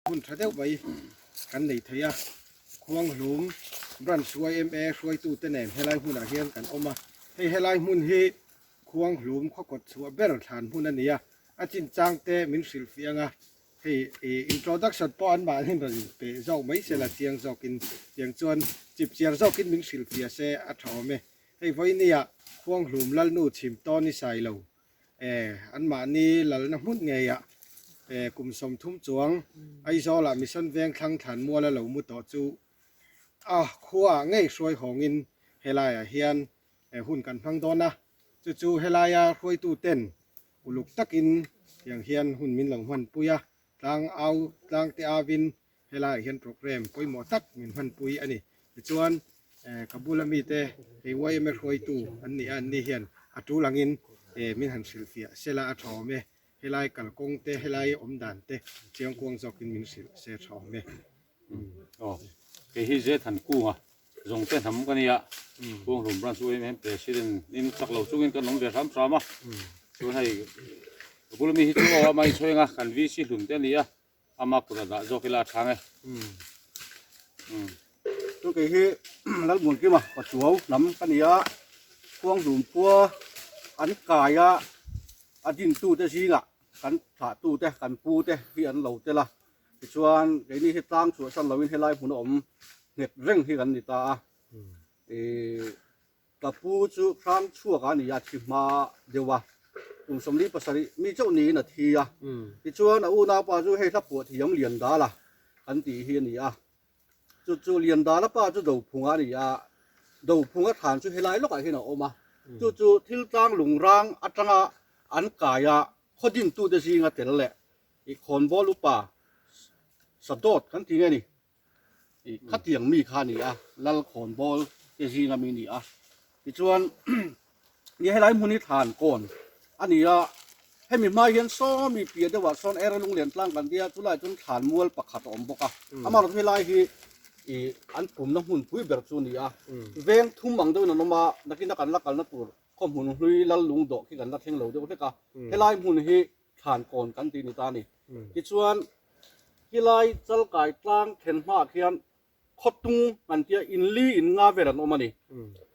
Hun tha deuh mai kan nei thei a, Khuanghlum Branch yma hruaitute nen helai hmunah hian kan awm a, hei helai hmun hi Khuanghlum khawkawt chhuah ber thlan hmun a ni a, a chinchang te min hrilhfiah ang a, hei introduction pawh an mahni rawn inpe zawk mai se la chiang zawkin tiang chuan chipchiar zawkin min hrilhfiah se a tha awm e, hei vawinia Khuanghlum Lalnu chhim tawn i sai lo Anmahni lalna hmun ngeiah kum 30 chuang Aizawlah Mission Veng thlang thlan muala lo mu tawh chu a khuaah ngei hruai hawngin helaiah hian hun kan hmang dawn a. Chu chu helaia hruaituten uluk takin tiang hian hun min lo hmanpui a, tlang au tlang te auin Helaiah hian programme pawimawh tak min hmanpui a ni. Tichuan ka bula mite hei yma hruaitu an ni a, anni hian a tul angin min han hrilhfiah sela a tha awm e. Helai kalkawng te, helai awm dan te chiangkuang zawkin min hrilh se tha awm e. Aw, kei hi Zethan Kunga Zawngte hnam ka nia, Khuanghlum Branch yma President in chak lo chungin kan awm ve hram hram a. Chuan hei ka bula mi hi chu aw ama inchhuaing a, kan VC hlum te a ni a. Ama kut a dah zawk ila a thang e. Chu kei hi Lalmuankima Pachuau hnam ka ni a, Khuanghlum khua an kai a, a dintute zingah kan thlahtute, kan pute hi an lo tel a. Tichuan keini hi tlang chhuahsan loin helai hmun a awm nghet reng hi kan ni ta a. Ka pu chu hrang chhuak a ni a, thi hma deuh a, kum 47 mi chauh niin a thi a. Tichuan a unaupa chu hei hla phuah thiam Liandala kan tih hi a ni a. Chu chu Liandala pa chu Dophunga a ni a, Dophunga thlan chu helai lawkah hian a awm a. Chu chu thil tlang lungrang atanga an kai a, khaw dintute zinga tel leh i khawnbawl upa Sadawt kan ti nge ni. Khatiang mi kha a ni a, Lal khawnbawl te zinga mi a ni a. Tichuan ni helai hmun hi thlan kawn a ni a, hemi hma hian saw mi piah deuhah sawn er lunglen tlang kan tia chulai chuan thlan mual pakhat a awm bawk a. Amaherawhchu helai hi ih an pumna hmunpui ber chu a ni a, veng thum ang deuhin an awm a, nakina kan la kalna tur khaw hmun hlui Lal lungdawh khi kan la thleng lo deuh hlek a, helai hmun hi thlan kawn kan tih ni ta a ni. Tichuan, khilai Chalkai tlang thlen hmaah khian khawtung an tia in li in nga vel an awm a ni.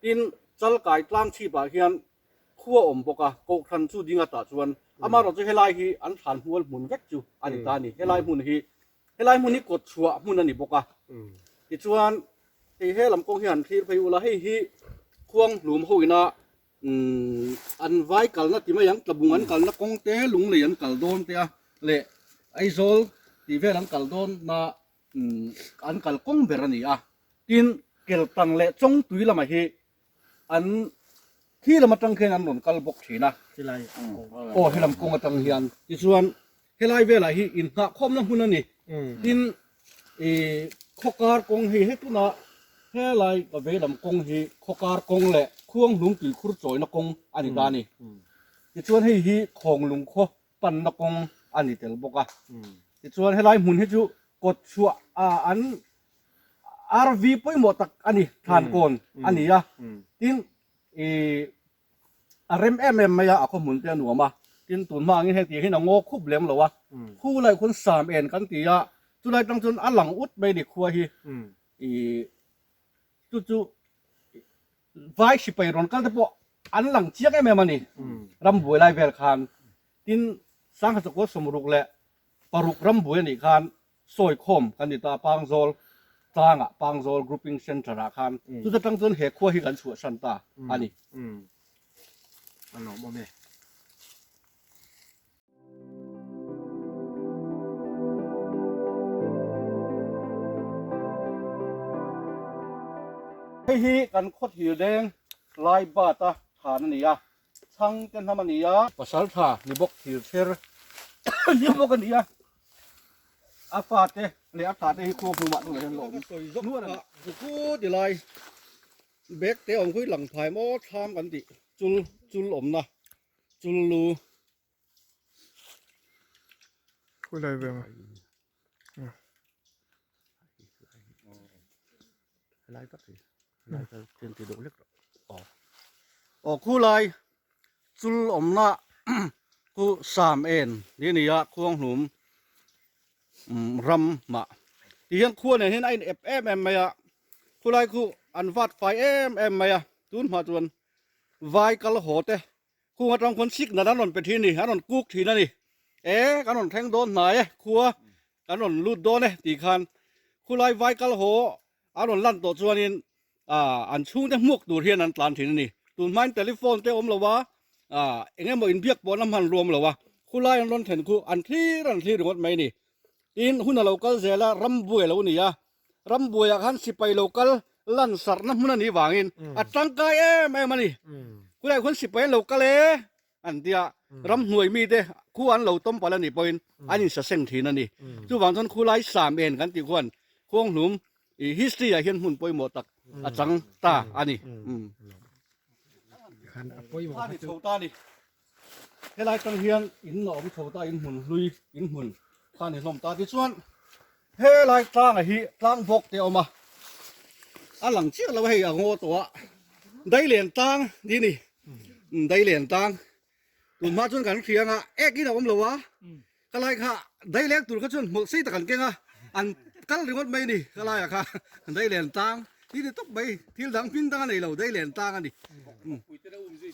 Tin, Chalkai tlang chhipah hian khua awm bawk a, Kohhran chu ding atah chuan amaherawhchu helai hi an thlan hmual hmun vek chu a ni ta a ni. Helai hmun hi helai hmun hi kawt chhuah hmun a ni bawk a. Tichuan, hei he lam kawng hi han thlir phei ula, hei hi Khuanghlum ho ina An vai kalna ti mai ang, tlabung an kalna kawng te, lunglei an kal dawn te a leh Aizawl tih vel an kal dawn na an kal kawng ber a ni a. Tin, Keltang leh Chawngtui lamah hi an khi lam atang khian an rawn kal bawk thin a. Aw helam kawng atang hian. Tichuan Helai velah hi inhnahkhawmna hmun a ni. Tin, ih khawkar kawng hi he tunah helai ka veilam kawng hi khawkar kawng leh Khuanghlung tuikhur chawina kawng a ni ta a ni. Tichuan hei hi Khawnglung khaw panna kawng a ni tel bawk a. Tichuan helai hmun hi chu kawt chhuah an RV pawimawh tak a ni, Thlankawn a ni a. Tin, ih a rem em em mai a, a khawhmun te a nuam a, tin tun hma angin heng tih hian a ngaw khup lem lo a, khu lai khuan sam en kan ti a, chulai tang chuan a lang ut mai a ni khua hi, ih chu chu vai sipai rawn kal te pawh an lang chiang em em a ni, rambuai lai vel khan, tin sangha chakua 66 rambuai a nih khan Sawi khawm kan ni ta Pangzawl tlangah Pangzawl Grouping Centre ah khan chuta tang chuan he khua hi kan chhuahsan ta a ni. A lawmawm e. Hei hi kan khawthir deng lai bat a than a ni a, chhang te hnam a ni a. Pasal tha ni bawk thir chher ni bawk a ni a, a fate leh a thate hi khuang hlumah tunah hian la awm nual a ni. Zuku ti lai bag te awm khui lang phai maw thlam kan tih chul chul awmna chul lu. Khulai ve ma. Lai tak hi. Lai tak ken ti deuh lek rawh. Aw khulai chul awmna khu sam en ni a ni a khuang hlum ram mah ti hian khua nen hian a in ep em em mai a khulai khu an vat fai em em mai a tun hma chuan vai kal haw te Khung atang khuan signal an rawn pe thin a ni, an rawn kuk thin a ni. E, kan rawn thleng dawn hnai e, khua kan rawn lut dawn e tih khan khulai vai kal haw an rawn lan tawh chuanin ah an chhungte hmuak tur hian an tlan thin a ni. Tun hmain telephone te awm lo a, ah eng emaw inbiak pawhna hman ruam lo a, khulai an rawn thlen khu an thlir an thlir ringawt mai a ni. Tin, hun a lo kal zel a, rambuai a lo ni a, Rambuaiah khan sipai lo kal lan sarhna hmun a nih vangin a tangkai em em a ni. Khulaiah khuan sipai an lo kal e an ti a, ramhnuai mite khu an lo tawm palh a nih pawhin an insaseng thin a ni. Chuvang chuan khulai sam en kan tih khuan Khuanghlum i history ah hian hmun pawimawh tak a chang ta a ni. Helai tang hian in a awm chho ta in hmun hlui in hmun kha a ni hlawm ta tichuan helai tlangah hi tlang bawk te a awm a a lang chiah lo a hei a ngaw tawh a dailen tlang ni ni dailen tlang tun hma chuan kan hria anga ek in a awm lo a ka lai kha daileng tur kha chuan hmawlh sei tak an keng a an kal ringawt mai a ni ka laiah kha dailen tlang Ti ni tawp mai, thil dang hming dang a nei lo, dei len tlang a ni.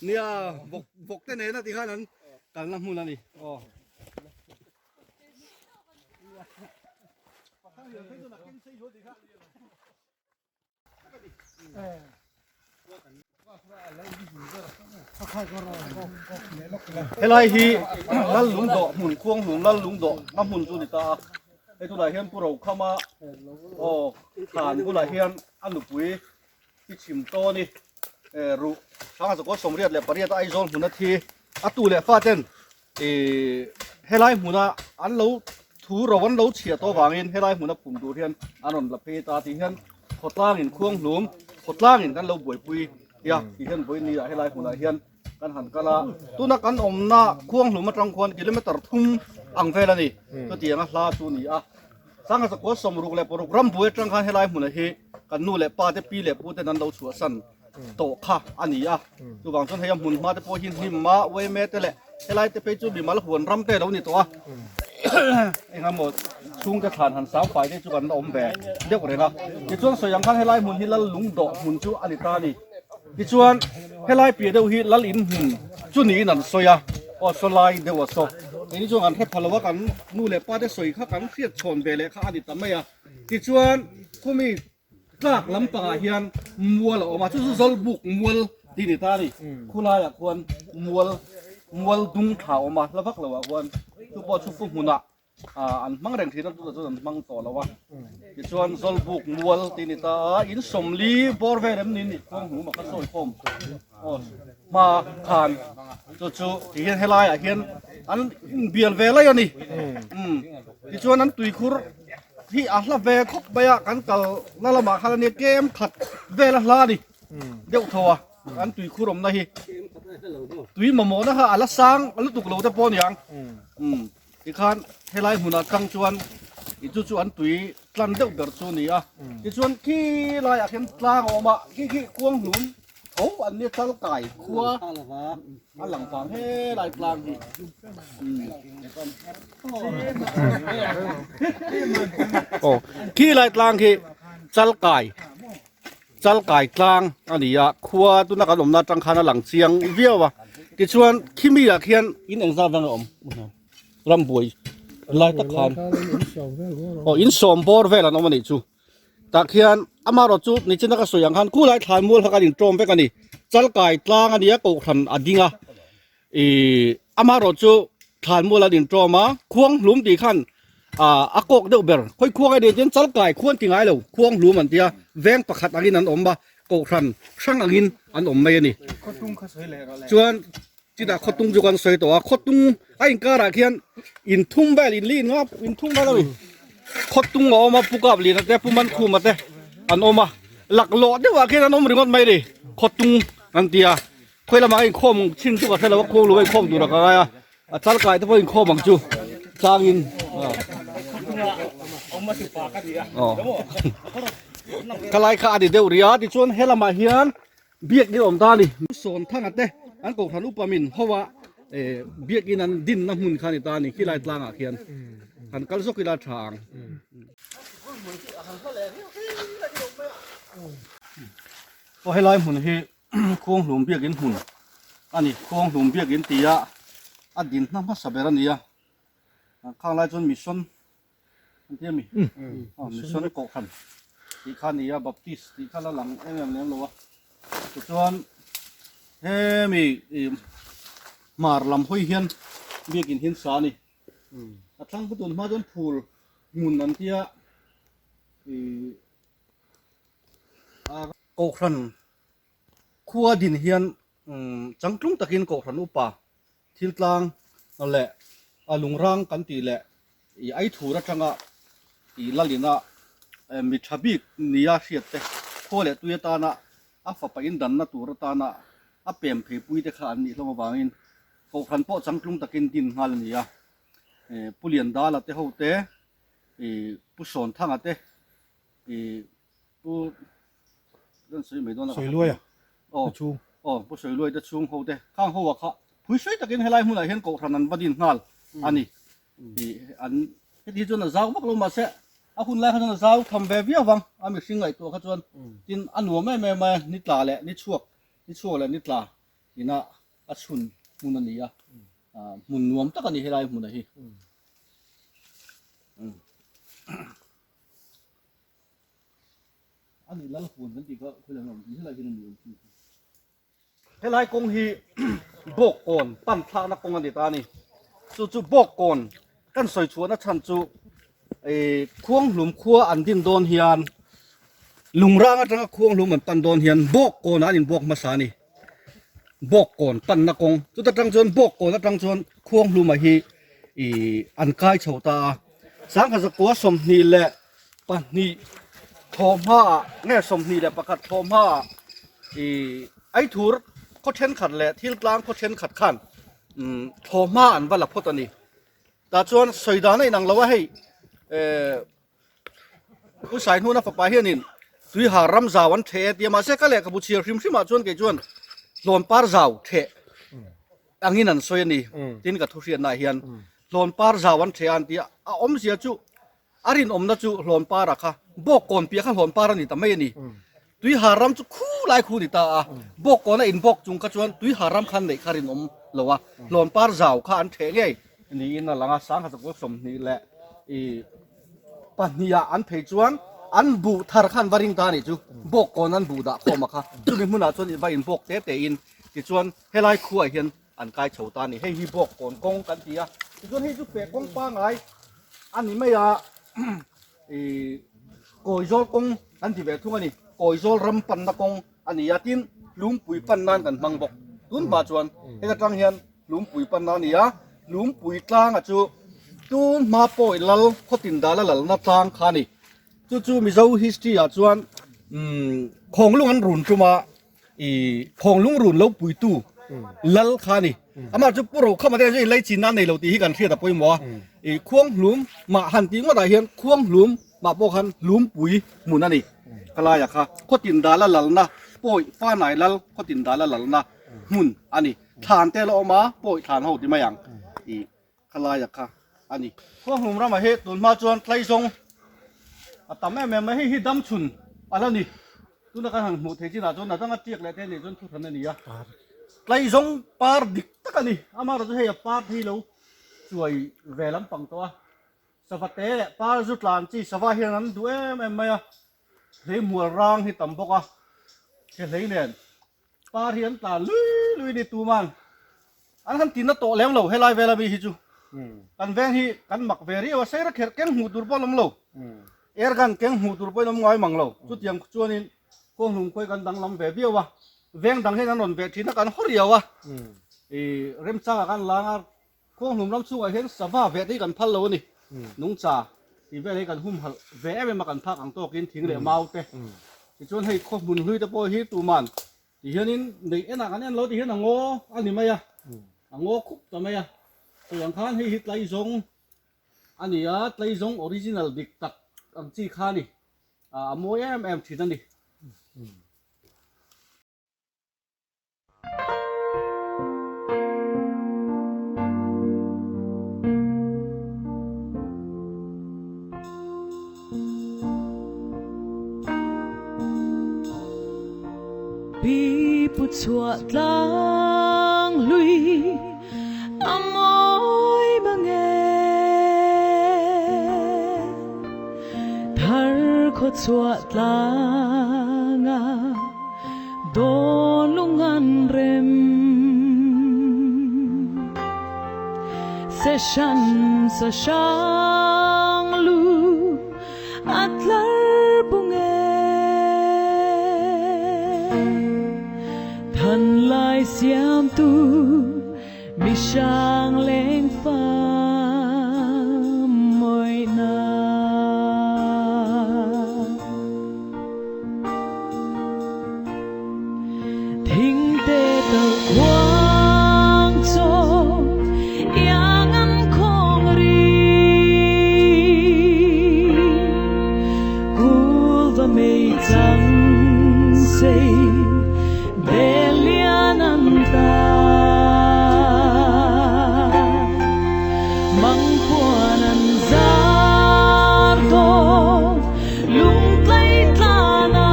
Nia, vawk vawk te nena ti khan an kalna hmun a ni. Aw. Helai hi lal lung dawh hmun khuang hlum lal lung dawh a hmun chu ni ta a hei tunah hian pu Rokhama aw thlan bulah hian a nupui hi chhim tawn i ruh hrang zakua 88 Aizawl hmuna thi a tu leh fa ten ih helai hmuna an lo thu ro an lo chhiah tawh avangin helai hmuna phum tur hian an rawn la phei ta tih hian khawtlangin khuang hlum khawtlangin kan lo buaipui a tih hian vawiin ah helai hmunah hian kan han kal a tuna kan awmna khuang hlum atang khuan kilometer thum ang vel a ni chutianga hla chu a ni a sangha zakua 66 ram buai atang khan helai hmunah hi kan nu leh pa te pi leh pu ten an lo chhuahsan tawh kha a ni a chuvang chuan hei a hmun hma te pawh hi hnim a uaime te leh helai te phei chu mimal huan ram te a lo ni tawh a engemaw chhungte thlan han sang fai te chu kan la awm ve deuh reng a tichuan sawi ang khan helai hmun hi lal lung dawh hmun chu a ni ta a ni tichuan helai piah deuh hi lal in hmun chu niin an sawi a aw saw lai deuh a saw keini chuan kan hre pha lo a kan nu leh pa te sawi kha kan hriat chhawn ve leh kha a ni ta mai a tichuan khumi Tlak lampangah hian mual a awm a, chu chu Zawlbuk mual tih ni ta a ni. Khulaiah khuan mual mual dung thla a awm a, hla vak loah khuan chu pawh chu pu hmunah an hmang reng thin a, tunah chuan an hmang tawh lo a. Tichuan Zawlbuk mual tih ni ta a, in sawmli bawr vel em ni ni khuang hnum a kha sawi khawm aw hma khan chu chu ti hian helaiah hian an inbial ve lai a ni. Tichuan an tuikhur Hi a hla ve khawp mai a, kan kal na lamah khan ania kem khat vel a hla a ni deuh tho a, an tui khur awmna hi tui mamawhna kha a la sang lutuk lo te pawh a niang tikhan helai hmunah tang chuan ih chu chu an tui tlan deuh ber chu a ni a, tichuan khi laiah khian tlang a awm a, khi khi kuang hlum Tho an nia chal kai khua a lang vang helai tlang hi. Aw khi lai tlang khi chal kai chal kai tlang a ni a khua tuna kan awmna atang khan a lang chiang viau a tichuan khimi ah khian in engzat vang a awm rambuai lai tak khan aw in sawm bawr vel an awm a nih chu. Tah khian amaherawh chu nichina ka sawi ang khan khulai thlai mual kha kan intawm vek a ni. Chalkai tlang a nia kohhran a ding a. Ih amaherawh chu thlanmual an intawm a, khuanghlum tih khan ah a kawk deuh ber. Khawi khuang a nih chuan chalkai khuan ti ngai lo, khuanghlum an ti a, veng pakhat angin an awm a, kohhran hrang angin an awm mai a ni. Chuan chutah khawtung chu kan sawi tawh a, khawtung a inkarah khian inthum vel inli in nga inthum vel a ni. Khawtung a awm a, Pu Kapliana te, Pu Mankhuma te an awm a, laklawh deuhah khian an awm ringawt mai a ni, khawtung an ti a. Khawi lamah a inkhawm chin chu ka hre lo a, khuang lung a inkhawm tur a ka ngai a, a chal kai te pawh inkhawm ang chu tlangin ka lai kha a ni deuh rih a, tichuan he lamah hian biakin awm ta a ni. Sawnthanga te an kohhran upa min ho a biakin an dinna hmun kha a ni ta a ni, khilai tlangah khian han kal zawk ila a tha ang. Aw helai hmun hi Khuanghlum biakin hmun a ni. Khuanghlum biakin tia a din hna hmasa ber a ni a. Khang lai chuan mission an ti a mi? Mission kohhran tih kha a ni a, Baptist tih kha la lang em em lem lo a. Tichuan hemi hmar lam hawi hian biakin hi an sa a ni. A thlang pu tun hma chuan phul hmun an tia ih Kohhran khua din hian changtlung takin Kohhran upa thil tlang leh a lungrang kan tih leh i ai thur atanga i lalina mi tha bik nia hriat te khua leh tui atana a fapa in danna tur atana a pem pheipui te kha an nih hlawm avangin Kohhran pawh changtlung takin din nghal a ni a. Pu Liandala te ho te, Pu Sawnthanga te, Pu Ran sawi mai dawn a. Sawi luai a. Aw. Chhung. Aw, Pu Sawi luai te chhung ho te. Khang ho ah kha phui sawi takin helai hmunah hian kohhran an va din nghal a ni. Ih an heti hi chuan a zau vak lo mahse a hun lai kha chuan a zau tham ve viau vang a mihring ngaihtuah kha chuan tin a nuam em em a ni tla leh ni chhuak ni chhuak leh ni tla ina a chhun hmun a ni a hmun nuam tak a ni helai hmunah hi. A nih lal huan kan tih kha khawi lam awm helai hian a ni awm chu. Helai kawng hi Bawkkawn pan thlakna kawng a ni ta a ni. Chu chu Bawkkawn kan sawi chhuahna chhan chu ih Khuanghlum khua an din dawn hian Lungrang atanga Khuanghlum an pan dawn hian Bawkkawnah an inbawk hmasa a ni. Bawkkawn panna kawng chuta tang chuan Bawkkawn atang chuan Khuanghluma hi ih an kai chho ta a. Sangkhat 22 thawhhmaah nge 21 thawhhmaah ih Aithur khaw thenkhat leh Thiltlang khaw thenkhat khan umm thawhhma an va la phawt a ni. Tah chuan sawi dan a inang lo a hei eh Pu Saihnuna fapa hianin Tuihar ram zau an theh e tia mahse ka lehkhabu chhiar hrim hrimah chuan kei chuan Hlawnpar zau theh angin an sawi a ni. Tin ka thuhriatnaah hian Hlawnpar zau an theh a an ti a, a awmzia chu a rinawmna chu Hlawnpara kha Bawkkawn piah kha Hlawnpar a ni ta mai a ni. Tuihar ram chu khu lai khu a ni ta a, Bawkkawn a inbawk chung kha chuan Tuihar ram khan neih kha rinawm lo a, Hlawnpar zau kha an theh ngei niin a lang a, 2022 ah an phei chuan an buh thar kha an va ring ta a nih chu, Bawkkawn an buh dah khawm a kha, chumi hmunah chuan va inbawk te tein tichuan helai khuaah hian an kai chho ta a ni. Hei hi Bawkkawn kawng kan ti a, tichuan hei chu feh kawng pangai a ni mai a, ih Kawizawl kawng kan ti ve thung a ni. Kawizawl ram panna kawng a ni a, tin Hlungpui pan nan kan hmang bawk. Tun hma chuan heta tang hian Hlungpui panna a ni a, Hlungpui tlanga chu tun hma pawi lal khawtin dala lalna tlang kha a ni. Chu chu Mizo history ah chuan Khawnglung an run tum a, I Khawnglung run lo puitu lal kha a ni. Amah chu Pu Rokhama te hian lei chin nan nei lo tih hi kan hriat a pawimawh a. I Khuanghlum mah han tih ngawtah hian Khuanghlum mah pawh khan Hlumpui hmun a ni. Khalaiah kha Khawtin dala lalna pawi Fanai lal Khawtin dala lalna hmun a ni. Thlan te la awm a, pawi thlan ho ti mai ang. I Khalaia kha a ni. Khuanghlum ramah hi tun hma chuan tlaizawng a tam em em mai. Hei hi dam chhun a la ni. Tuna kan han hmuh theih chinah chuan a danga tiak leh te nih chuan thuhran a ni a. Tlaizawng par dik tak a ni. Amaherawh chu hei a par thei lo chuai ve lampang tawh a. Sava te leh par zu tlan chi sava hian an duh em em mai a. Hleihmual rang hi tam bawk a. He hlei nen par hi an tlan lui lui a ni tuman. An han tina tawh lem lo helai vela mi hi chu. Kan veng hi kan mak ve riau a, seira kher keng hmuh tur pawh an awm lo. Air gun keng hmuh tur pawhin awm ngai mang lo. Chutiang chuanin khuanghlum khawi kan danglam ve viau a, veng dang hian an rawn ve thin a, kan haw riau a. Ih remchangah kan lang a, khuanghlum ram chhungah hian sava veh te hi kan phal lo a ni. Nungcha tih vel hi kan humhalh ve em em a, kan phak ang tawkin thing leh mau te. Tichuan hei khaw hmun hlui te pawh hi tuman Ti hianin neih enah kan en lo ti hian a ngaw a ni mai a, a ngaw khup ta mai a. Sawi ang khan hei hi tlaizawng a ni a, tlaizawng original dik tak ang chi kha a ni, a mawi em em thin a ni. Pi pu chhuah tlang hlui a mawi mang e Thar khaw chhuah tlanga dawn lung an rem Session sa hrang lu A tlar bung e. Than lai siamtu mi hrang leng fam mawina. Thingte to khuang chaw iang an khawng ri. Kulva mei chang sei bel lian an ta. Mang puan an zar dawn Lungtlai tlan a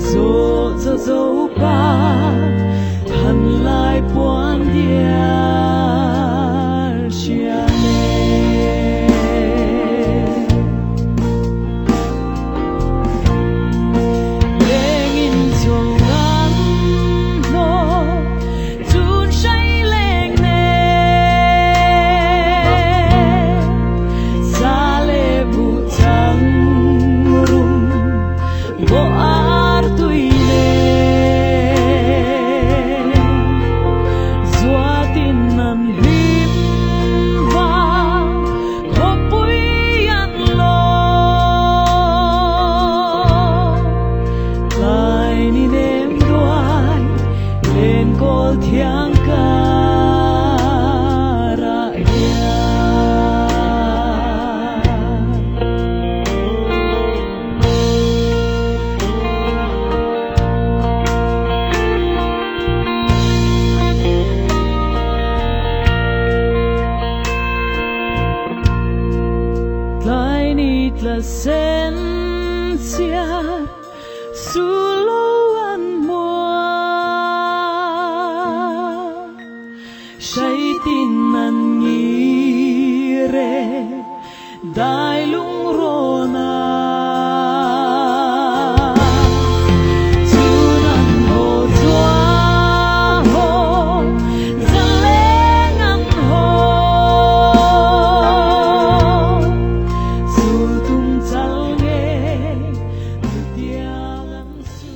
Zawh zo zo pa than lai puan diar hria ne. Lengin chung an hlawh chun hrai leng ne. Sa le buh chang rum bawh ar tui ne. Zuatin an hlim vang khawpui an lawm. Tlai ni nem duai len kawl thiang karah hian. Tlai ni tla sen chiar su lo an muang. Hrai tin an ngir e dai lungrawn ah. Chun an haw chua haw zaleng an haw. Sul tum chal nge tutiang an su.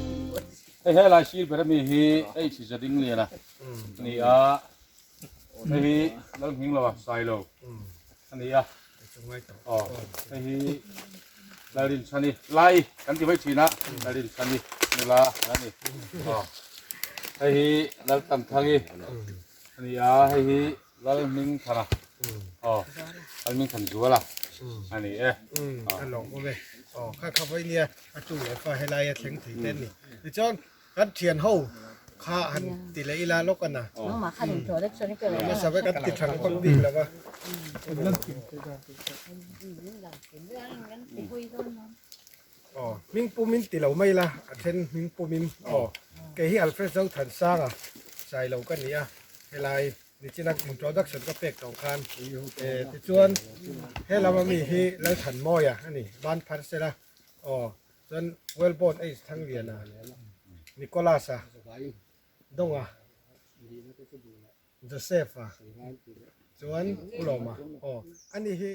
Hei helai sir ber ami hi hei chi za ding lian a ni a, hei hi lal nghing lo a sai lo a ni a, aw hei hi Lalrinchhani lai kan ti mai thin a, Lalrinchhani nula a ni, aw hei hi Laltamthangi a ni a, hei hi Lalhmingthana aw Lalhmingthanzuala a ni e. A lawm awm e, aw kha kha vawi nia a tu leh fa helai a thleng thei te a ni, tichuan Kan thian ho kha han ti leh ila lawk a na. Hmasa vek an ti thang vak bik lo va. Aw hming pumin ti lo mai ila a then hming pumin aw kei hi Alfred Zothansanga Sailo ka ni a helai nichina introduction ka pek tawh khan tichuan helam ami hi Lalthanmawia a ni ban phar sela aw Chuan Wellborn H Thangliana Nicholas-a, Donga, Joseph-a chuan Pu Lawma aw a ni hi.